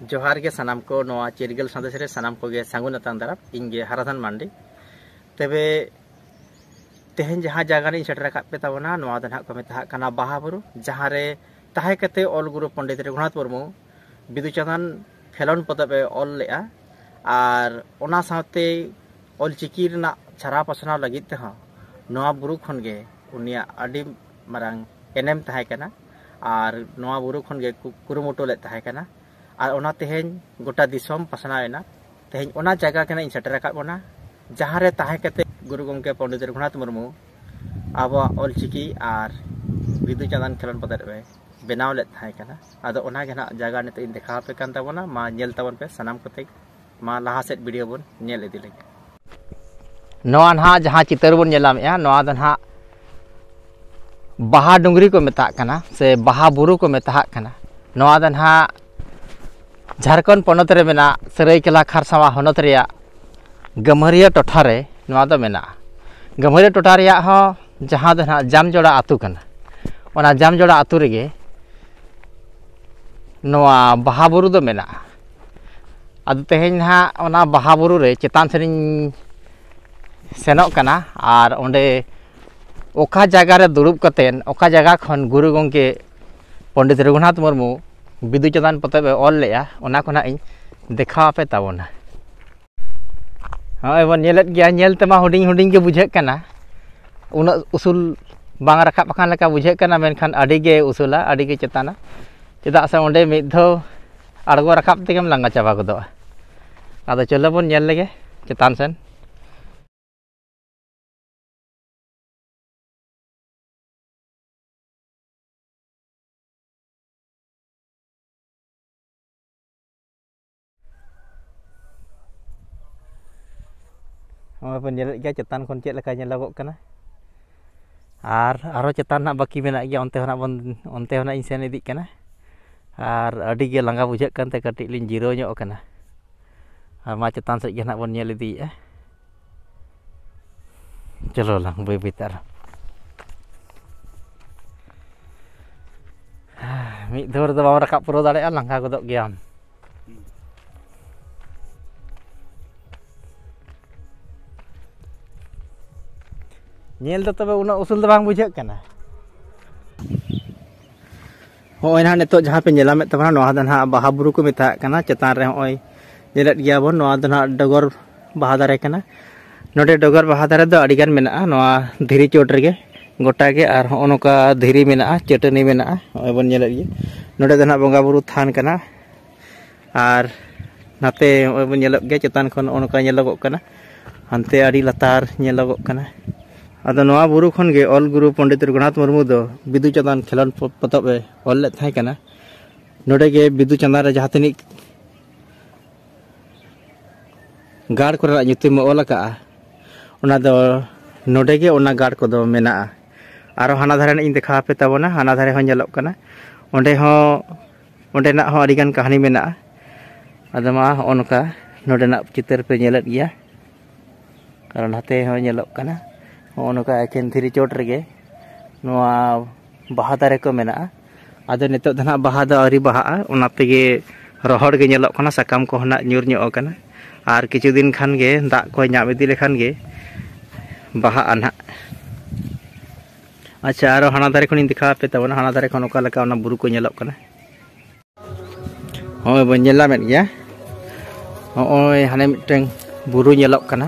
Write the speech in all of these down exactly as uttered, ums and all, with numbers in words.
ᱡᱚᱦᱟᱨ ᱜᱮ ᱥᱟᱱᱟᱢ ᱠᱚ, ᱱᱚᱣᱟ ᱪᱤᱨᱜᱟᱹᱞ ᱥᱟᱸᱫᱮᱥ ᱨᱮ ᱥᱟᱱᱟᱢ ᱠᱚᱜᱮ ᱥᱟᱹᱜᱩᱱ ᱟᱛᱟᱝ ᱫᱟᱨᱟᱢ᱾ ᱤᱧ ᱜᱮ ᱦᱟᱨᱟᱫᱷᱚᱱ ᱢᱟᱱᱰᱤ᱾ ᱛᱚᱵᱮ ᱛᱮᱦᱮᱧ ᱡᱟᱦᱟᱸ ᱡᱟᱭᱜᱟ ᱨᱤᱧ ᱥᱮᱴᱮᱨ ᱟᱠᱟᱫ ᱯᱮ ᱛᱟᱵᱚᱱᱟ, ᱱᱚᱣᱟ ᱫᱚ ᱱᱟᱦᱟᱜ ᱠᱚ ᱢᱮᱛᱟᱜ ᱠᱟᱱᱟ ᱵᱟᱦᱟ ᱵᱩᱨᱩ, ᱡᱟᱦᱟᱸ ᱨᱮ ᱛᱟᱦᱮᱸ ᱠᱟᱛᱮ ᱚᱞ ᱜᱩᱨᱩ ᱯᱚᱱᱰᱤᱛ ᱨᱚᱜᱷᱩᱱᱟᱛᱷ ᱢᱩᱨᱢᱩ ᱵᱤᱫᱩ ᱪᱟᱸᱫᱟᱱ ᱠᱷᱮᱞᱳᱱ ᱯᱚᱛᱚᱵ ᱮ ᱚᱞ ᱞᱮᱫᱼᱟ᱾ ᱟᱨ ᱚᱱᱟ ᱥᱟᱶᱛᱮ ᱚᱞᱪᱤᱠᱤ ᱨᱮᱱᱟᱜ ᱪᱷᱟᱨᱟᱣ ᱯᱟᱥᱱᱟᱣ ᱞᱟᱹᱜᱤᱫ ᱛᱮᱦᱚᱸ ᱱᱚᱣᱟ ᱵᱩᱨᱩ ᱠᱷᱚᱱ ᱜᱮ ᱩᱱᱤᱭᱟᱜ ᱟᱹᱰᱤ ᱢᱟᱨᱟᱝ ᱮᱱᱮᱢ ᱛᱟᱦᱮᱸ ᱠᱟᱱᱟ᱾ ᱟᱨ ᱱᱚᱣᱟ ᱵᱩᱨᱩ ᱠᱷᱚᱱ ᱜᱮ ᱠᱩ- ᱠᱩᱨᱩᱢᱩᱴᱩ ᱞᱮᱫ ᱛᱟᱦᱮᱸ ᱠᱟᱱᱟ᱾ ᱟᱨ ᱚᱱᱟ ᱛᱮᱦᱮᱧ ᱜᱚᱴᱟ ᱫᱤᱥᱚᱢ ᱯᱟᱥᱱᱟᱣ ᱮᱱᱟ᱾ ᱛᱮᱦᱮᱧ ᱚᱱᱟ ᱡᱟᱭᱜᱟ ᱜᱮ ᱱᱟᱜ ᱤᱧ ᱥᱮᱴᱮᱨ ᱟᱠᱟᱫ ᱵᱚᱱᱟ, ᱡᱟᱦᱟᱸ ᱨᱮ ᱛᱟᱦᱮᱸ ᱠᱟᱛᱮ ᱜᱩᱨᱩ ᱜᱚᱢᱠᱮ ᱯᱚᱱᱰᱤᱛ ᱨᱚᱜᱷᱩᱱᱟᱛᱷ ᱢᱩᱨᱢᱩ ᱟᱵᱚᱣᱟᱜ ᱚᱞᱪᱤᱠᱤ ᱟᱨ ᱵᱤᱫᱩ ᱪᱟᱸᱫᱟᱱ ᱠᱷᱮᱞᱳᱱ ᱯᱚᱛᱚᱵ ᱮ ᱵᱮᱱᱟᱣ ᱞᱮᱫ ᱛᱟᱦᱮᱸ ᱠᱟᱱᱟ᱾ ᱟᱫᱚ ᱚᱱᱟ ᱜᱮ ᱱᱟᱜ ᱡᱟᱭᱜᱟ ᱱᱤᱛᱚᱜ ᱤᱧ ᱫᱮᱠᱷᱟᱣ ᱟᱯᱮ ᱠᱟᱱ ᱛᱟᱵᱚᱱᱟ᱾ ᱢᱟ ᱧᱮᱞ ᱛᱟᱵᱚᱱ ᱯᱮ ᱥᱟᱱᱟᱢ ᱠᱚᱛᱮ᱾ ᱢᱟ ᱞᱟᱦᱟ ᱥᱮᱫ ᱵᱷᱤᱰᱤᱭᱳ ᱵᱚᱱ ᱧᱮᱞ ᱤᱫᱤ ᱞᱮᱜᱮ᱾ ᱱᱚᱣᱟ ᱱᱟᱦᱟᱜ ᱡᱟᱦᱟᱸ ᱪᱤᱛᱟᱹᱨ ᱵᱚᱱ ᱧᱮᱞ ᱧᱟᱢᱮᱜᱼᱟ, ᱱᱚᱣᱟ ᱫᱚ ᱱᱟᱦᱟᱜ ᱵᱟᱦᱟ ᱰᱩᱝᱨᱤ ᱠᱚ ᱢᱮᱛᱟᱜ ᱠᱟᱱᱟ ᱥᱮ ᱵᱟᱦᱟ ᱵᱩᱨᱩ ᱠᱚ ᱢᱮᱛᱟᱜ ᱠᱟᱱᱟ᱾ ᱱᱚᱣᱟ ᱫᱚ ᱱᱟᱦᱟᱜ ᱡᱷᱟᱲᱠᱷᱚᱸᱰ ᱯᱚᱱᱚᱛ ᱨᱮ ᱢᱮᱱᱟᱜ ᱥᱟᱹᱨᱟᱹᱭᱠᱮᱞᱟ ᱠᱷᱟᱨᱥᱟᱣᱟ ᱦᱚᱱᱚᱛ ᱨᱮᱭᱟᱜ ᱜᱟᱹᱢᱟᱹᱨᱤᱭᱟᱹ ᱴᱚᱴᱷᱟ ᱨᱮ ᱱᱚᱣᱟ ᱫᱚ ᱢᱮᱱᱟᱜᱼᱟ᱾ ᱜᱟᱹᱢᱟᱹᱨᱤᱭᱟᱹ ᱴᱚᱴᱷᱟ ᱨᱮᱭᱟᱜ ᱦᱚᱸ ᱡᱟᱦᱟᱸ ᱫᱚ ᱱᱟᱦᱟᱜ ᱡᱟᱢᱡᱚᱲᱟ ᱟᱹᱛᱩ ᱠᱟᱱᱟ, ᱚᱱᱟ ᱡᱟᱢᱡᱚᱲᱟ ᱟᱹᱛᱩ ᱨᱮᱜᱮ ᱱᱚᱣᱟ ᱵᱟᱦᱟ ᱵᱩᱨᱩ ᱫᱚ ᱢᱮᱱᱟᱜᱼᱟ᱾ ᱟᱫᱚ ᱛᱮᱦᱮᱧ ᱱᱟᱦᱟᱜ ᱚᱱᱟ ᱵᱟᱦᱟ ᱵᱩᱨᱩ ᱨᱮ ᱪᱮᱛᱟᱱ ᱥᱮᱫ ᱤᱧ ᱥᱮᱱᱚᱜ ᱠᱟᱱᱟ ᱟᱨ ᱚᱸᱰᱮ ᱚᱠᱟ ᱡᱟᱭᱜᱟ ᱨᱮ ᱫᱩᱲᱩᱵ ᱠᱟᱛᱮᱫ ᱚᱠᱟ ᱡᱟᱭᱜᱟ ᱠᱷᱚᱱ ᱜᱩᱨᱩ ᱜᱚᱢᱠᱮ ᱯᱚᱱᱰᱤᱛ ᱨᱚᱜᱷᱩᱱᱟᱛᱷ ᱢᱩᱨᱢᱩ ᱵᱤᱫᱩ ᱪᱟᱸᱫᱟᱱ ᱯᱚᱛᱚᱵ ᱮ ᱚᱞ ᱞᱮᱫᱼᱟ, ᱚᱱᱟ ᱠᱚ ᱱᱟᱦᱟᱜ ᱤᱧ ᱫᱮᱠᱷᱟᱣ ᱟᱯᱮ ᱛᱟᱵᱚᱱᱟ᱾ ᱱᱚᱜᱼᱚᱭ ᱵᱚᱱ ᱧᱮᱞᱮᱫ ᱜᱮᱭᱟ, ᱧᱮᱞ ᱛᱮᱢᱟ ᱦᱩᱰᱤᱧ ᱦᱩᱰᱤᱧ ᱜᱮ ᱵᱩᱡᱷᱟᱹᱜ ᱠᱟᱱᱟ, ᱩᱱᱟᱹᱜ ᱩᱥᱩᱞ ᱵᱟᱝ ᱨᱟᱠᱟᱵ ᱟᱠᱟᱱ ᱞᱮᱠᱟ ᱵᱩᱡᱷᱟᱹᱜ ᱠᱟᱱᱟ, ᱢᱮᱱᱠᱷᱟᱱ ᱟᱹᱰᱤ ᱜᱮ ᱩᱥᱩᱞᱟ, ᱟᱹᱰᱤ ᱜᱮ ᱪᱮᱛᱟᱱᱟ᱾ ᱪᱮᱫᱟᱜ ᱥᱮ ᱚᱸᱰᱮ ᱢᱤᱫ ᱫᱷᱟᱣ ᱟᱬᱜᱚ ᱨᱟᱠᱟᱵ ᱛᱮᱜᱮᱢ ᱞᱟᱸᱜᱟ ᱪᱟᱵᱟ ᱜᱚᱫᱚᱜᱼᱟ᱾ ᱟᱫᱚ ᱪᱚᱞᱚ ᱵᱚᱱ ᱧᱮᱞ ᱞᱮᱜᱮ ᱪᱮᱛᱟᱱ ᱥᱮᱱ᱾ ᱱᱚᱜᱼᱚᱭ ᱵᱚᱱ ᱧᱮᱞᱮᱫ ᱜᱮᱭᱟ ᱪᱮᱛᱟᱱ ᱠᱷᱚᱱ ᱪᱮᱫ ᱞᱮᱠᱟ ᱧᱮᱞᱚᱜᱚᱜ ᱠᱟᱱᱟ᱾ ᱟᱨ ᱟᱨᱦᱚᱸ ᱪᱮᱛᱟᱱ ᱱᱟᱜ ᱵᱟᱹᱠᱤ ᱢᱮᱱᱟᱜ ᱜᱮᱭᱟ, ᱚᱱᱛᱮ ᱦᱚᱸ ᱱᱟᱜ ᱵᱚᱱ, ᱚᱱᱛᱮ ᱦᱚᱸ ᱱᱟᱜ ᱤᱧ ᱥᱮᱱ ᱤᱫᱤᱜ ᱠᱟᱱᱟ᱾ ᱟᱨ ᱟᱹᱰᱤ ᱜᱮ ᱞᱟᱸᱜᱟ ᱵᱩᱡᱷᱟᱹᱜ ᱠᱟᱱᱛᱮ ᱠᱟᱹᱴᱤᱡ ᱞᱤᱧ ᱡᱤᱨᱟᱹᱣ ᱧᱚᱜ ᱠᱟᱱᱟ᱾ ᱟᱨ ᱢᱟ ᱪᱮᱛᱟᱱ ᱥᱮᱫ ᱜᱮ ᱱᱟᱜ ᱵᱚᱱ ᱧᱮᱞ ᱤᱫᱤᱭᱮᱫᱼᱟ᱾ ᱪᱚᱞᱚ ᱞᱟᱝ ᱵᱟᱹᱭ ᱵᱟᱹᱭ ᱛᱮ ᱟᱨᱦᱚᱸ᱾ ᱢᱤᱫ ᱫᱷᱟᱣ ᱨᱮᱫᱚ ᱵᱟᱢ ᱨᱟᱠᱟᱵ ᱯᱩᱨᱟᱹᱣ ᱫᱟᱲᱮᱭᱟᱜᱼᱟ, ᱞᱟᱸᱜᱟ ᱜᱚᱫᱚᱜ ᱜᱮᱭᱟᱢ᱾ ᱧᱮᱞ ᱫᱚ ᱛᱚᱵᱮ ᱩᱱᱟᱹᱜ ᱩᱥᱩᱞ ᱫᱚ ᱵᱟᱝ ᱵᱩᱡᱷᱟᱹᱜ ᱠᱟᱱᱟ᱾ ᱦᱚᱸᱜᱼᱚᱭ ᱱᱟᱦᱟᱜ ᱱᱤᱛᱚᱜ ᱡᱟᱦᱟᱸ ᱯᱮ ᱧᱮᱞᱟᱢᱮᱫ ᱛᱟᱵᱚᱱᱟ, ᱱᱚᱣᱟ ᱫᱚ ᱱᱟᱦᱟᱜ ᱵᱟᱦᱟ ᱵᱩᱨᱩ ᱠᱚ ᱢᱮᱛᱟᱜ ᱠᱟᱱᱟ᱾ ᱪᱮᱛᱟᱱ ᱨᱮ ᱦᱚᱸᱜᱼᱚᱭ ᱧᱮᱞᱮᱫ ᱜᱮᱭᱟ ᱵᱚᱱ, ᱱᱚᱣᱟ ᱫᱚ ᱱᱟᱦᱟᱜ ᱰᱚᱜᱚᱨ ᱵᱟᱦᱟ ᱫᱟᱨᱮ ᱠᱟᱱᱟ᱾ ᱱᱚᱰᱮ ᱰᱚᱜᱚᱨ ᱵᱟᱦᱟ ᱫᱟᱨᱮ ᱫᱚ ᱟᱹᱰᱤ ᱜᱟᱱ ᱢᱮᱱᱟᱜᱼᱟ ᱱᱚᱣᱟ ᱫᱷᱤᱨᱤ ᱪᱚᱴ ᱨᱮᱜᱮ ᱜᱚᱴᱟ ᱜᱮ, ᱟᱨ ᱦᱚᱸᱜᱼᱚ ᱱᱚᱝᱠᱟ ᱫᱷᱤᱨᱤ ᱢᱮᱱᱟᱜᱼᱟ, ᱪᱟᱹᱴᱟᱹᱱᱤ ᱢᱮᱱᱟᱜᱼᱟ, ᱱᱚᱜᱼᱚᱭ ᱵᱚᱱ ᱧᱮᱞᱮᱫ ᱜᱮ᱾ ᱱᱚᱰᱮ ᱫᱚ ᱱᱟᱦᱟᱜ ᱵᱚᱸᱜᱟ ᱵᱩᱨᱩ ᱛᱷᱟᱱ ᱠᱟᱱᱟ᱾ ᱟᱨ ᱱᱟᱛᱮ ᱱᱚᱜᱼᱚᱭ ᱵᱚᱱ ᱧᱮᱞᱚᱜ ᱜᱮᱭᱟ, ᱪᱮᱛᱟᱱ ᱠᱷᱚᱱ ᱱᱚᱜᱼᱚ ᱱᱚᱝᱠᱟ ᱧᱮᱞᱚᱜᱚᱜ ᱠᱟᱱᱟ, ᱦᱟᱱᱛᱮ ᱟᱹᱰᱤ ᱞᱟᱛᱟᱨ ᱧᱮᱞᱚᱜᱚᱜ ᱠᱟᱱᱟ᱾ ᱟᱫᱚ ᱱᱚᱣᱟ ᱵᱩᱨᱩ ᱠᱷᱚᱱ ᱜᱮ ᱚᱞ ᱜᱩᱨᱩ ᱯᱚᱱᱰᱤᱛ ᱨᱚᱜᱷᱩᱱᱟᱛᱷ ᱢᱩᱨᱢᱩ ᱫᱚ ᱵᱤᱫᱩ ᱪᱟᱸᱫᱟᱱ ᱠᱷᱮᱞᱳᱱᱰ ᱯᱚ- ᱯᱚᱛᱚᱵ ᱮ ᱚᱞ ᱞᱮᱫ ᱛᱟᱦᱮᱸ ᱠᱟᱱᱟ᱾ ᱱᱚᱰᱮ ᱜᱮ ᱵᱤᱫᱩ ᱪᱟᱸᱫᱟᱱ ᱨᱮ ᱡᱟᱦᱟᱸ ᱛᱤᱱᱟᱹᱜ ᱜᱟᱲ ᱠᱚᱨᱮᱱᱟᱜ ᱧᱩᱛᱩᱢ ᱮ ᱚᱞ ᱟᱠᱟᱫᱼᱟ, ᱚᱱᱟ ᱫᱚ ᱱᱚᱰᱮ ᱜᱮ ᱚᱱᱟ ᱜᱟᱲ ᱠᱚᱫᱚ ᱢᱮᱱᱟᱜᱼᱟ᱾ ᱟᱨᱚ ᱦᱟᱱᱟ ᱫᱷᱟᱨᱮ ᱨᱮᱱᱟᱜ ᱤᱧ ᱫᱮᱠᱷᱟᱣ ᱟᱯᱮ ᱛᱟᱵᱚᱱᱟ, ᱦᱟᱱᱟ ᱫᱷᱟᱨᱮ ᱦᱚᱸ ᱧᱮᱞᱚᱜ ᱠᱟᱱᱟ, ᱚᱸᱰᱮ ᱦᱚᱸ, ᱚᱸᱰᱮᱱᱟᱜ ᱦᱚᱸ ᱟᱹᱰᱤᱜᱟᱱ ᱠᱟᱹᱦᱱᱤ ᱢᱮᱱᱟᱜᱼᱟ᱾ ᱟᱫᱚ ᱢᱟ ᱦᱚᱸᱜᱼᱚ ᱱᱚᱝᱠᱟ ᱱᱚᱰᱮᱱᱟᱜ ᱪᱤᱛᱟᱹᱨ ᱯᱮ ᱧᱮᱞᱮᱫ ᱜᱮᱭᱟ, ᱟᱨ ᱱᱟᱛᱮ ᱦᱚᱸ ᱧᱮᱞᱚᱜ ᱠᱟᱱᱟ ᱦᱚᱸᱜᱼᱚ ᱱᱚᱝᱠᱟ ᱮᱠᱮᱱ ᱫᱷᱤᱨᱤ ᱪᱚᱴ ᱨᱮᱜᱮ ᱱᱚᱣᱟ ᱵᱟᱦᱟ ᱫᱟᱨᱮ ᱠᱚ ᱢᱮᱱᱟᱜᱼᱟ᱾ ᱟᱫᱚ ᱱᱤᱛᱚᱜ ᱫᱚ ᱱᱟᱦᱟᱜ ᱵᱟᱦᱟ ᱫᱚ ᱟᱹᱣᱨᱤ ᱵᱟᱦᱟᱜᱼᱟ, ᱚᱱᱟ ᱛᱮᱜᱮ ᱨᱚᱦᱚᱲ ᱜᱮ ᱧᱮᱞᱚᱜ ᱠᱟᱱᱟ, ᱥᱟᱠᱟᱢ ᱠᱚᱦᱚᱸ ᱱᱟᱜ ᱧᱩᱨ ᱧᱚᱜ ᱟᱠᱟᱱᱟ᱾ ᱟᱨ ᱠᱤᱪᱷᱩ ᱫᱤᱱ ᱠᱷᱟᱱ ᱜᱮ ᱫᱟᱜ ᱠᱚᱭ ᱧᱟᱢ ᱤᱫᱤ ᱞᱮᱠᱷᱟᱱ ᱜᱮ ᱵᱟᱦᱟᱜᱼᱟ ᱱᱟᱦᱟᱜ᱾ ᱟᱪᱪᱷᱟ, ᱟᱨᱚ ᱦᱟᱱᱟ ᱫᱷᱟᱨᱮ ᱠᱷᱚᱱᱤᱧ ᱫᱮᱠᱷᱟᱣ ᱟᱯᱮ ᱛᱟᱵᱚᱱᱟ, ᱦᱟᱱᱟ ᱫᱷᱟᱨᱮ ᱠᱷᱚᱱ ᱚᱠᱟ ᱞᱮᱠᱟ ᱚᱱᱟ ᱵᱩᱨᱩ ᱠᱚ ᱧᱮᱞᱚᱜ ᱠᱟᱱᱟ᱾ ᱦᱚᱸᱜᱼᱚᱭ ᱵᱚᱱ ᱧᱮᱞ ᱧᱟᱢᱮᱫ ᱜᱮᱭᱟ, ᱦᱚᱸᱜᱼᱚᱭ ᱦᱟᱱᱮ ᱢᱤᱫᱴᱟᱝ ᱵᱩᱨᱩ ᱧᱮᱞᱚᱜ ᱠᱟᱱᱟ᱾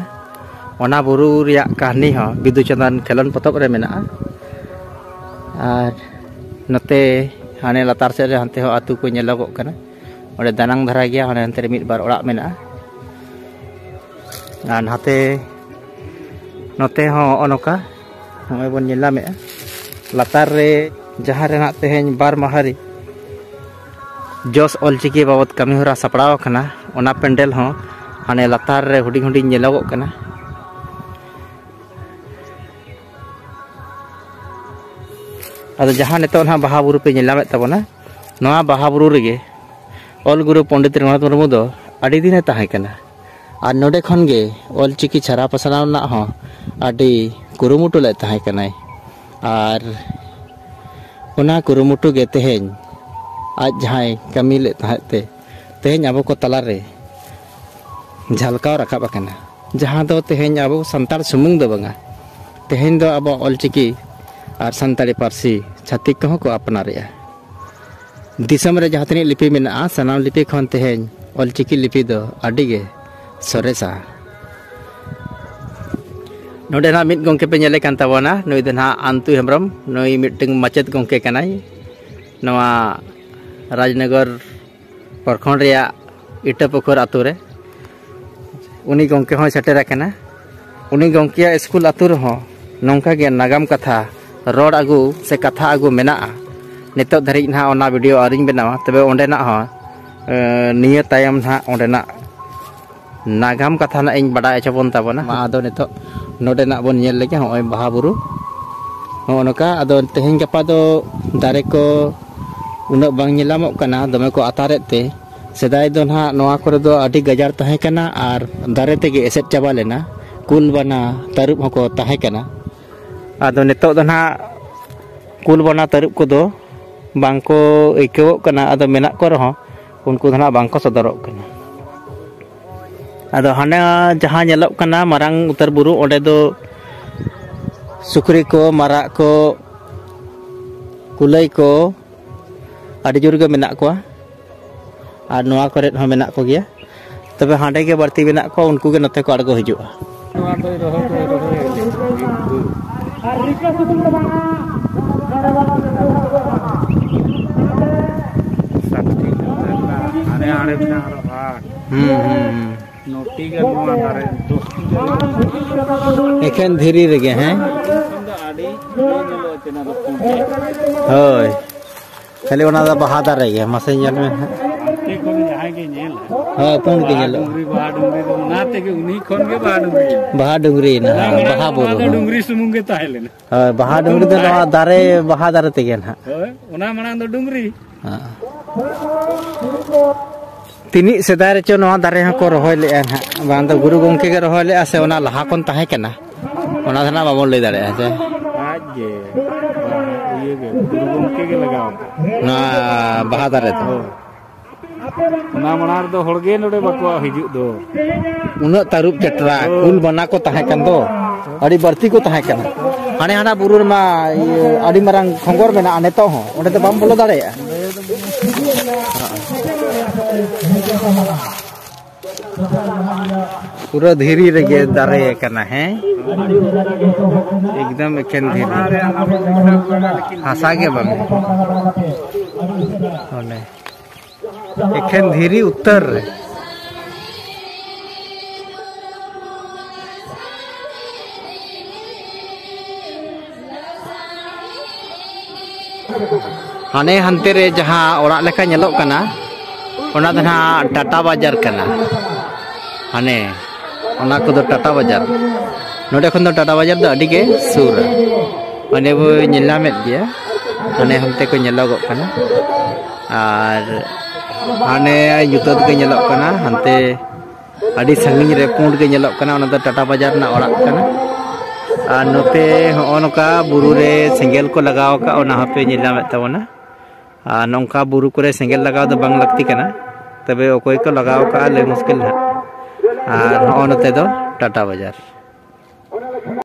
ᱚᱱᱟ ᱵᱩᱨᱩ ᱨᱮᱭᱟᱜ ᱠᱟᱹᱦᱱᱤ ᱦᱚᱸ ᱵᱤᱫᱩ ᱪᱟᱸᱫᱟᱱ ᱠᱷᱮᱞᱳᱱᱰ ᱯᱚᱛᱚᱵ ᱨᱮ ᱢᱮᱱᱟᱜᱼᱟ᱾ ᱟᱨ ᱱᱚᱛᱮ ᱦᱟᱱᱮ ᱞᱟᱛᱟᱨ ᱥᱮᱫ ᱨᱮ ᱦᱟᱱᱛᱮ ᱦᱚᱸ ᱟᱹᱛᱩ ᱠᱚ ᱧᱮᱞᱚᱜᱚᱜ ᱠᱟᱱᱟ᱾ ᱚᱸᱰᱮ ᱫᱟᱱᱟᱝ ᱫᱷᱟᱨᱟ ᱜᱮᱭᱟ, ᱦᱟᱱᱮ ᱦᱟᱱᱛᱮ ᱨᱮ ᱢᱤᱫ ᱵᱟᱨ ᱚᱲᱟᱜ ᱢᱮᱱᱟᱜᱼᱟ᱾ ᱟᱨ ᱱᱟᱛᱮ ᱱᱚᱛᱮ ᱦᱚᱸ ᱦᱚᱸᱜᱼᱚ ᱱᱚᱝᱠᱟ ᱱᱚᱜᱼᱚᱭ ᱵᱚᱱ ᱧᱮᱞ ᱧᱟᱢᱮᱫᱼᱟ, ᱞᱟᱛᱟᱨ ᱨᱮ ᱡᱟᱦᱟᱸ ᱨᱮ ᱱᱟᱜ ᱛᱮᱦᱮᱧ ᱵᱟᱨ ᱢᱟᱦᱟ ᱨᱮ ᱡᱚᱥ ᱚᱞᱪᱤᱠᱤ ᱵᱟᱵᱚᱛ ᱠᱟᱹᱢᱤᱦᱚᱨᱟ ᱥᱟᱯᱲᱟᱣ ᱟᱠᱟᱱᱟ, ᱚᱱᱟ ᱯᱮᱱᱰᱮᱞ ᱦᱚᱸ ᱦᱟᱱᱮ ᱞᱟᱛᱟᱨ ᱨᱮ ᱦᱩᱰᱤᱧ ᱦᱩᱰᱤᱧ ᱧᱮᱞᱚᱜᱚᱜ ᱠᱟᱱᱟ᱾ ᱟᱫᱚ ᱡᱟᱦᱟᱸ ᱱᱤᱛᱚᱜ ᱱᱟᱦᱟᱜ ᱵᱟᱦᱟ ᱵᱩᱨᱩ ᱯᱮ ᱧᱮᱞ ᱧᱟᱢᱮᱫ ᱛᱟᱵᱚᱱᱟ, ᱱᱚᱣᱟ ᱵᱟᱦᱟ ᱵᱩᱨᱩ ᱨᱮᱜᱮ ᱚᱞ ᱜᱩᱨᱩ ᱯᱚᱱᱰᱤᱛ ᱨᱚᱜᱷᱩᱱᱟᱛᱷ ᱢᱩᱨᱢᱩ ᱫᱚ ᱟᱹᱰᱤ ᱫᱤᱱᱮ ᱛᱟᱦᱮᱸ ᱠᱟᱱᱟ᱾ ᱟᱨ ᱱᱚᱰᱮ ᱠᱷᱚᱱ ᱜᱮ ᱚᱞᱪᱤᱠᱤ ᱪᱷᱟᱨᱟᱣ ᱯᱟᱥᱱᱟᱣ ᱨᱮᱱᱟᱜ ᱦᱚᱸ ᱟᱹᱰᱤ ᱠᱩᱨᱩᱢᱩᱴᱩ ᱞᱮᱫ ᱛᱟᱦᱮᱸ ᱠᱟᱱᱟᱭ᱾ ᱟᱨ ᱚᱱᱟ ᱠᱩᱨᱩᱢᱩᱴᱩ ᱜᱮ ᱛᱮᱦᱮᱧ ᱟᱡ ᱡᱟᱦᱟᱸᱭ ᱠᱟᱹᱢᱤ ᱞᱮᱫ ᱛᱟᱦᱮᱸᱫ ᱛᱮ, ᱛᱮᱦᱮᱧ ᱟᱵᱚ ᱠᱚ ᱛᱟᱞᱟᱨᱮ ᱡᱷᱟᱞᱠᱟᱣ ᱨᱟᱠᱟᱵ ᱟᱠᱟᱱᱟ, ᱡᱟᱦᱟᱸ ᱫᱚ ᱛᱮᱦᱮᱧ ᱟᱵᱚ ᱥᱟᱱᱛᱟᱲ ᱥᱩᱢᱩᱝ ᱫᱚ ᱵᱟᱝᱟ, ᱛᱮᱦᱮᱧ ᱫᱚ ᱟᱵᱚᱣᱟᱜ ᱚᱞᱪᱤᱠᱤ ᱟᱨ ᱥᱟᱱᱛᱟᱲᱤ ᱯᱟᱹᱨᱥᱤ ᱪᱷᱟᱹᱛᱤᱠ ᱠᱚᱦᱚᱸ ᱠᱚ ᱟᱯᱱᱟᱨᱮᱜᱼᱟ᱾ ᱫᱤᱥᱚᱢ ᱨᱮ ᱡᱟᱦᱟᱸ ᱛᱤᱱᱟᱹᱜ ᱞᱤᱯᱤ ᱢᱮᱱᱟᱜᱼᱟ, ᱥᱟᱱᱟᱢ ᱞᱤᱯᱤ ᱠᱷᱚᱱ ᱛᱮᱦᱮᱧ ᱚᱞᱪᱤᱠᱤ ᱞᱤᱯᱤ ᱫᱚ ᱟᱹᱰᱤ ᱜᱮ ᱥᱚᱨᱮᱥᱟ᱾ ᱱᱚᱰᱮ ᱱᱟᱦᱟᱜ ᱢᱤᱫ ᱜᱚᱢᱠᱮ ᱯᱮ ᱧᱮᱞᱮ ᱠᱟᱱ ᱛᱟᱵᱚᱱᱟ, ᱱᱩᱭ ᱫᱚ ᱱᱟᱦᱟᱜ ᱟᱱᱛᱩ ᱦᱮᱢᱵᱨᱚᱢ, ᱱᱩᱭ ᱢᱤᱫᱴᱟᱝ ᱢᱟᱪᱮᱫ ᱜᱚᱢᱠᱮ ᱠᱟᱱᱟᱭ ᱱᱚᱣᱟ ᱨᱟᱡᱽᱱᱚᱜᱚᱨ ᱯᱨᱚᱠᱷᱚᱸᱰ ᱨᱮᱭᱟᱜ ᱤᱴᱟᱹ ᱯᱩᱠᱷᱩᱨ ᱟᱛᱳ ᱨᱮ᱾ ᱩᱱᱤ ᱜᱚᱢᱠᱮ ᱦᱚᱸᱭ ᱥᱮᱴᱮᱨ ᱟᱠᱟᱱᱟ᱾ ᱩᱱᱤ ᱜᱚᱢᱠᱮᱭᱟᱜ ᱥᱠᱩᱞ ᱟᱛᱳ ᱨᱮᱦᱚᱸ ᱱᱚᱝᱠᱟ ᱜᱮ ᱱᱟᱜᱟᱢ ᱠᱟᱛᱷᱟ ᱨᱚᱲ ᱟᱹᱜᱩ ᱥᱮ ᱠᱟᱛᱷᱟ ᱟᱹᱜᱩ ᱢᱮᱱᱟᱜᱼᱟ᱾ ᱱᱤᱛᱚᱜ ᱫᱷᱟᱹᱨᱤᱡ ᱱᱟᱦᱟᱜ ᱚᱱᱟ ᱵᱷᱤᱰᱤᱭᱳ ᱟᱹᱣᱨᱤᱧ ᱵᱮᱱᱟᱣᱟ, ᱛᱚᱵᱮ ᱚᱸᱰᱮᱱᱟᱜ ᱦᱚᱸ, ᱮ, ᱱᱤᱭᱟᱹ ᱛᱟᱭᱚᱢ ᱱᱟᱦᱟᱜ ᱚᱸᱰᱮᱱᱟᱜ ᱱᱟᱜᱟᱢ ᱠᱟᱛᱷᱟ ᱱᱟᱜ ᱤᱧ ᱵᱟᱰᱟᱭ ᱦᱚᱪᱚ ᱵᱚᱱ ᱛᱟᱵᱚᱱᱟ᱾ ᱢᱟ ᱟᱫᱚ ᱱᱤᱛᱚᱜ ᱱᱚᱰᱮᱱᱟᱜ ᱵᱚᱱ ᱧᱮᱞ ᱞᱮᱜᱮ, ᱦᱚᱸᱜᱼᱚᱭ ᱵᱟᱦᱟ ᱵᱩᱨᱩ᱾ ᱦᱚᱸᱜᱼᱚ ᱱᱚᱝᱠᱟ ᱟᱫᱚ ᱛᱮᱦᱮᱧ ᱜᱟᱯᱟ ᱫᱚ ᱫᱟᱨᱮ ᱠᱚ ᱩᱱᱟᱹᱜ ᱵᱟᱝ ᱧᱮᱞᱟᱢᱚᱜ ᱠᱟᱱᱟ, ᱫᱚᱢᱮ ᱠᱚ ᱟᱛᱟᱨᱮᱫ ᱛᱮ᱾ ᱥᱮᱫᱟᱭ ᱫᱚ ᱱᱟᱦᱟᱜ ᱱᱚᱣᱟ ᱠᱚᱨᱮ ᱫᱚ ᱟᱹᱰᱤ ᱜᱟᱡᱟᱲ ᱛᱟᱦᱮᱸ ᱠᱟᱱᱟ ᱟᱨ ᱫᱟᱨᱮ ᱛᱮᱜᱮ ᱮᱥᱮᱫ ᱪᱟᱵᱟ ᱞᱮᱱᱟ᱾ ᱠᱩᱞ, ᱵᱟᱱᱟ, ᱛᱟᱹᱨᱩᱵ ᱦᱚᱸᱠᱚ ᱛᱟᱦᱮᱸ ᱠᱟᱱᱟ᱾ ᱟᱫᱚ ᱱᱤᱛᱚᱜ ᱫᱚ ᱱᱟᱦᱟᱜ ᱠᱩᱞ, ᱵᱟᱱᱟ, ᱛᱟᱹᱨᱩᱵ ᱠᱚᱫᱚ ᱵᱟᱝ ᱠᱚ ᱟᱹᱭᱠᱟᱹᱣᱚᱜ ᱠᱟᱱᱟ᱾ ᱟᱫᱚ ᱢᱮᱱᱟᱜ ᱠᱚ ᱨᱮᱦᱚᱸ ᱩᱱᱠᱩ ᱫᱚ ᱱᱟᱦᱟᱜ ᱵᱟᱝ ᱠᱚ ᱥᱚᱫᱚᱨᱚᱜ ᱠᱟᱱᱟ᱾ ᱟᱫᱚ ᱦᱟᱱᱟ ᱡᱟᱦᱟᱸ ᱧᱮᱞᱚᱜ ᱠᱟᱱᱟ ᱢᱟᱨᱟᱝ ᱩᱛᱟᱹᱨ ᱵᱩᱨᱩ, ᱚᱸᱰᱮ ᱫᱚ ᱥᱩᱠᱨᱤ ᱠᱚ, ᱢᱟᱨᱟᱜ ᱠᱚ, ᱠᱩᱞᱟᱹᱭ ᱠᱚ ᱟᱹᱰᱤ ᱡᱳᱨ ᱜᱮ ᱢᱮᱱᱟᱜ ᱠᱚᱣᱟ᱾ ᱟᱨ ᱱᱚᱣᱟ ᱠᱚᱨᱮᱫ ᱦᱚᱸ ᱢᱮᱱᱟᱜ ᱠᱚᱜᱮᱭᱟ᱾ ᱛᱚᱵᱮ ᱦᱟᱸᱰᱮ ᱜᱮ ᱵᱟᱹᱲᱛᱤ ᱢᱮᱱᱟᱜ ᱠᱚᱣᱟ, ᱩᱱᱠᱩ ᱜᱮ ᱱᱚᱛᱮ ᱠᱚ ᱟᱬᱜᱚ ᱦᱤᱡᱩᱜᱼᱟ᱾ ᱱᱚᱣᱟ ᱫᱚᱭ ᱨᱚᱦᱚᱭ, ᱫᱚᱭ ᱨᱚᱦᱚᱭ᱾ ᱥᱟᱛᱴᱤ ᱦᱟᱱᱮ ᱦᱟᱸᱰᱮ ᱢᱮᱱᱟᱜᱼᱟ ᱟᱨᱚ ᱟᱴ᱾ ᱦᱩᱸ, ᱦᱩᱸ, ᱦᱩᱸ᱾ ᱱᱚᱴᱤ ᱜᱟᱱ ᱱᱚᱣᱟ ᱫᱟᱨᱮ, ᱫᱚᱥᱴᱤ ᱜᱟᱱ᱾ ᱮᱠᱷᱮᱱ ᱫᱷᱤᱨᱤ ᱨᱮᱜᱮ, ᱦᱮᱸ? ᱠᱷᱚᱱ ᱫᱚ ᱟᱹᱰᱤ ᱧᱮᱞᱚᱜᱼᱟ ᱪᱮ ᱱᱚᱣᱟ ᱫᱚ ᱯᱩᱸᱰ᱾ ᱦᱳᱭ᱾ ᱠᱷᱟᱹᱞᱤ ᱚᱱᱟ ᱫᱚ ᱵᱟᱦᱟ ᱫᱟᱨᱮ ᱜᱮ, ᱢᱟᱥᱮ ᱧᱮᱞ ᱢᱮ ᱦᱟᱸᱜ᱾ ᱦᱟᱱᱛᱮ ᱠᱷᱚᱱ ᱡᱟᱦᱟᱸᱭ ᱜᱮ ᱧᱮᱞᱟ᱾ ᱦᱳᱭ, ᱯᱩᱸᱰ ᱜᱮ ᱵᱟᱦᱟ ᱧᱮᱞᱚᱜᱼᱟ᱾ ᱰᱩᱝᱨᱤ, ᱵᱟᱦᱟ ᱰᱩᱝᱨᱤ ᱫᱚ ᱚᱱᱟ ᱛᱮᱜᱮ, ᱩᱱᱤ ᱠᱷᱚᱱ ᱜᱮ ᱵᱟᱦᱟ ᱰᱩᱝᱨᱤ ᱮᱱᱟ᱾ ᱵᱟᱦᱟ ᱰᱩᱝᱨᱤ ᱮᱱᱟ, ᱚᱱᱟ ᱦᱮᱸ, ᱢᱟᱲᱟᱝ ᱵᱟᱦᱟ ᱫᱚ ᱵᱩᱨᱩ ᱚᱱᱟ ᱫᱚ ᱦᱚᱸ᱾ ᱰᱩᱝᱨᱤ ᱥᱩᱢᱩᱝ ᱜᱮ ᱛᱟᱦᱮᱸ ᱞᱮᱱᱟ᱾ ᱦᱳᱭ, ᱵᱟᱦᱟ ᱰᱩᱝᱨᱤ ᱫᱚ ᱱᱚᱣᱟ ᱫᱟᱨᱮ, ᱵᱟᱦᱟ ᱫᱟᱨᱮ ᱛᱮᱜᱮ ᱱᱟᱦᱟᱜ᱾ ᱦᱳᱭ, ᱚᱱᱟ ᱢᱟᱲᱟᱝ ᱫᱚ ᱰᱩᱝᱨᱤ᱾ ᱦᱮᱸ᱾ ᱛᱤᱱᱤᱜ ᱥᱮᱫᱟᱭ ᱨᱮᱪᱚ ᱱᱚᱣᱟ ᱫᱟᱨᱮ ᱦᱚᱸᱠᱚ ᱨᱚᱦᱚᱭ ᱞᱮᱜᱼᱟ ᱱᱟᱦᱟᱜ, ᱵᱟᱝ ᱫᱚ ᱜᱩᱨᱩ ᱜᱚᱢᱠᱮ ᱜᱮ ᱨᱚᱦᱚᱭ ᱞᱮᱜᱼᱟ ᱥᱮ ᱚᱱᱟ ᱞᱟᱦᱟ ᱠᱷᱚᱱ ᱛᱟᱦᱮᱸ ᱠᱟᱱᱟ, ᱚᱱᱟ ᱫᱚ ᱱᱟᱦᱟᱜ ᱵᱟᱵᱚᱱ ᱞᱟᱹᱭ ᱫᱟᱲᱮᱭᱟᱜᱼᱟ ᱥᱮ᱾ ᱟᱡ ᱜᱮ, ᱤᱭᱟᱹ ᱜᱮ, ᱜᱩᱨᱩ ᱜᱚᱢᱠᱮ ᱜᱮ ᱞᱟᱜᱟᱣ ᱠᱟᱜ᱾ ᱱᱚᱣᱟ ᱵᱟᱦᱟ ᱫᱟᱨᱮ ᱫᱚ᱾ ᱦᱳᱭ᱾ ᱚᱱᱟ ᱢᱟᱲᱟᱝ ᱨᱮᱫᱚ ᱦᱚᱲ ᱜᱮ ᱱᱚᱰᱮ ᱵᱟᱠᱚ ᱦᱤᱡᱩᱜ ᱫᱚ᱾ ᱩᱱᱟᱹᱜ ᱛᱟᱹᱨᱩᱵ ᱪᱮᱴᱨᱟ, ᱦᱳᱭ᱾ ᱠᱩᱞ ᱵᱟᱱᱟ ᱠᱚ ᱛᱟᱦᱮᱸ ᱠᱟᱱ ᱫᱚ᱾ ᱟᱹᱰᱤ ᱵᱟᱹᱲᱛᱤ ᱠᱚ ᱛᱟᱦᱮᱸ ᱠᱟᱱᱟ᱾ ᱦᱟᱱᱮ ᱦᱟᱱᱟ ᱵᱩᱨᱩ ᱨᱮᱢᱟ ᱤᱭᱟᱹ ᱟᱹᱰᱤ ᱢᱟᱨᱟᱝ ᱠᱷᱚᱸᱜᱚᱨ ᱢᱮᱱᱟᱜᱼᱟ, ᱱᱤᱛᱚᱜ ᱦᱚᱸ ᱚᱸᱰᱮ ᱫᱚ ᱵᱟᱢ ᱵᱚᱞᱚ ᱫᱟᱲᱮᱭᱟᱜᱼᱟ᱾ ᱯᱩᱨᱟᱹ ᱫᱷᱤᱨᱤ ᱨᱮᱜᱮ ᱫᱟᱨᱮ ᱟᱠᱟᱱᱟ, ᱦᱮᱸ, ᱮᱠᱫᱚᱢ ᱮᱠᱮᱱ ᱫᱷᱤᱨᱤ, ᱦᱟᱥᱟ ᱜᱮ ᱵᱟᱹᱱᱩᱜ᱾ ᱚᱱᱮ ᱮᱠᱷᱮᱱ ᱫᱷᱤᱨᱤ ᱩᱛᱟᱹᱨ ᱨᱮ᱾ ᱦᱟᱱᱮ ᱦᱟᱱᱛᱮ ᱨᱮ ᱡᱟᱦᱟᱸ ᱚᱲᱟᱜ ᱞᱮᱠᱟ ᱧᱮᱞᱚᱜ ᱠᱟᱱᱟ, ᱚᱱᱟ ᱫᱚ ᱱᱟᱦᱟᱜ ᱴᱟᱴᱟ ᱵᱟᱡᱟᱨ ᱠᱟᱱᱟ᱾ ᱦᱟᱱᱮ ᱚᱱᱟ ᱠᱚᱫᱚ ᱴᱟᱴᱟ ᱵᱟᱡᱟᱨ᱾ ᱱᱚᱰᱮ ᱠᱷᱚᱱ ᱫᱚ ᱴᱟᱴᱟ ᱵᱟᱡᱟᱨ ᱫᱚ ᱟᱹᱰᱤ ᱜᱮ ᱥᱩᱨᱟ᱾ ᱚᱸᱰᱮ ᱵᱚ ᱧᱮᱞ ᱧᱟᱢᱮᱫ ᱜᱮᱭᱟ, ᱦᱟᱱᱮ ᱦᱟᱱᱛᱮ ᱠᱚ ᱧᱮᱞᱚᱜᱚᱜ ᱠᱟᱱᱟ᱾ ᱟᱨ ᱦᱟᱱᱮ ᱧᱩᱛᱟᱹᱛ ᱜᱮ ᱧᱮᱞᱚᱜ ᱠᱟᱱᱟ, ᱦᱟᱱᱛᱮ ᱟᱹᱰᱤ ᱥᱟᱺᱜᱤᱧ ᱨᱮ ᱯᱩᱸᱰ ᱜᱮ ᱧᱮᱞᱚᱜ ᱠᱟᱱᱟ, ᱚᱱᱟ ᱫᱚ ᱴᱟᱴᱟ ᱵᱟᱡᱟᱨ ᱨᱮᱱᱟᱜ ᱚᱲᱟᱜ ᱠᱟᱱᱟ᱾ ᱟᱨ ᱱᱚᱛᱮ ᱦᱚᱸᱜᱼᱚ ᱱᱚᱝᱠᱟ ᱵᱩᱨᱩ ᱨᱮ ᱥᱮᱸᱜᱮᱞ ᱠᱚ ᱞᱟᱜᱟᱣ ᱟᱠᱟᱫ, ᱚᱱᱟ ᱦᱚᱸᱯᱮ ᱧᱮᱞ ᱧᱟᱢᱮᱫ ᱛᱟᱵᱚᱱᱟ᱾ ᱟᱨ ᱱᱚᱝᱠᱟ ᱵᱩᱨᱩ ᱠᱚᱨᱮ ᱥᱮᱸᱜᱮᱞ ᱞᱟᱜᱟᱣ ᱫᱚ ᱵᱟᱝ ᱞᱟᱹᱠᱛᱤ ᱠᱟᱱᱟ, ᱛᱚᱵᱮ ᱚᱠᱚᱭ ᱠᱚ ᱞᱟᱜᱟᱣ ᱟᱠᱟᱫᱼᱟ, ᱞᱟᱹᱭ ᱢᱩᱥᱠᱤᱞ ᱱᱟᱦᱟᱜ᱾ ᱟᱨ ᱦᱚᱸᱜᱼᱚ ᱱᱚᱛᱮ ᱫᱚ ᱴᱟᱴᱟ ᱵᱟᱡᱟᱨ᱾